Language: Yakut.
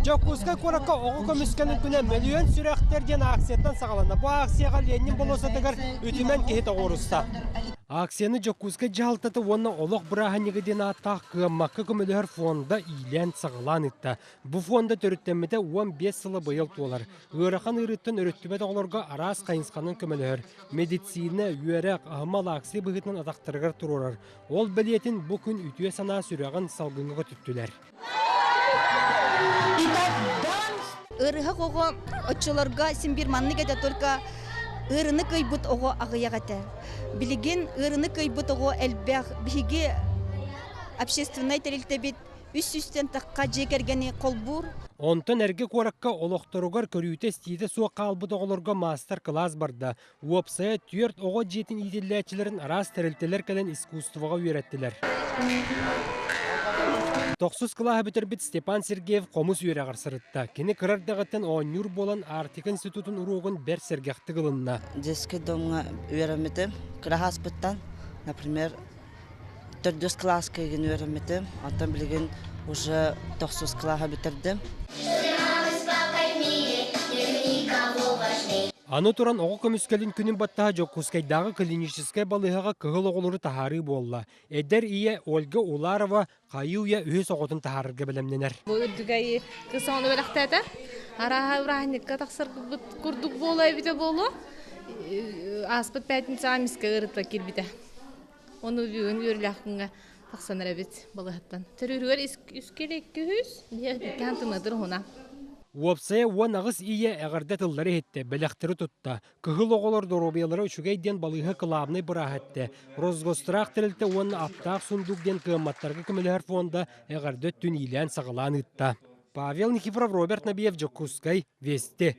Дьокуускай куоракка оҕо көмүскэлин күнэ Мөлүйүөн сүрэхтэр диэн акцияттан саҕаланна. Бу акцияҕа Ленин болуоссатыгар үтүмэн киһи тоҕуоруста. Акцияны Дьокуускай дьаһалтата уонна Олох бырааһынньыга диэн ааттаах кыаммакка көмөлөһөр фонда иилээн-саҕалаан ыытта. Бу фонда төрүттэммитэ 15 сыла быйыл туолар. Ыарахан ыарыыттан өрүттүбэт оҕолорго араас хайысханан көмөлөһөр. Медицина, үөрэх, аһымал акция быһыытынан атахтарыгар туруорар. Ол бэлиэтин бу күн үтүө санаа сүрэҕин салгыҥҥа көтүттүлэр. Ыарыһах оҕо оччолорго син биир маннык этэ, только ыарыны кыайбыт оҕо аҕыйах этэ. Билигин ыарыны кыайбыт оҕо элбэх. Биһиги общественнай тэрилтэбит үс сүүстэн тахха дьиэ кэргэни холбуур. Онтон эргэ куоракка олохторугар көрүүтэ-истиитэ суох хаалбыт оҕолорго маастар-кылаас барда. Уопсайа түөрт оҕо дьиэтин иитиллээччилэрин араас тэрилтэлэр кэлэн искусствоҕа үөрэттилэр. Тохсус кылааһы бүтэрбит Степан Сергеев хомус үөрэҕэр сырытта. Кини кыра эрдэҕиттэн оонньуур буолан Арктика институтун уруогун бэрт сэргэхтик ылынна. Детский домҥа үөрэммитим. Кыра ааспыттан, например, төрдүс кылааска игин үөрэммитим. Оттон билигин уже тохсус кылааһы бүтэрдим. Аны туран оҕо көмүскэлин күнүн баттаһа Дьокуускайдааҕы клиническэй балыыһаҕа кыһыл оҕолору таһаарыы буолла. Эдэр ийэ Ольга Уларова хайыы-үйэ үһүс оҕотун таһаарарга бэлэмнэнэр. Бу үрдүгэй кыс оҕону бэлэхтээтэ. Арааһа урааһынньыкка тахсарбыт курдук буолуо эбитэ буолуо. Ааспыт пятницаҕа мискэ ыарытта киирбитэ. Ону бүгүн үөрүүлээх күҥҥэ тахсан эрэбит балыыһаттан. Төрүүрүгэр үскэл икки үһүс, биһиэхэ тымныытыр уһуна. Уопсайа 18 ийэ эҕэрдэ тыллары иһиттэ, бэлэхтэри тутта. Кыһыл оҕолор доруобуйалара үчүгэй диэн балыыһа кылаабынай бырааһа эттэ. Росгосстрах тэрилтэ уонна Аптаах сундук диэн кыамматтарга көмөлөһөр фонда эҕэрдэ өттүн иилээн-саҕалаан ыытта. Павел Никифоров, Роберт Набиев, Дьокуускай, Вести.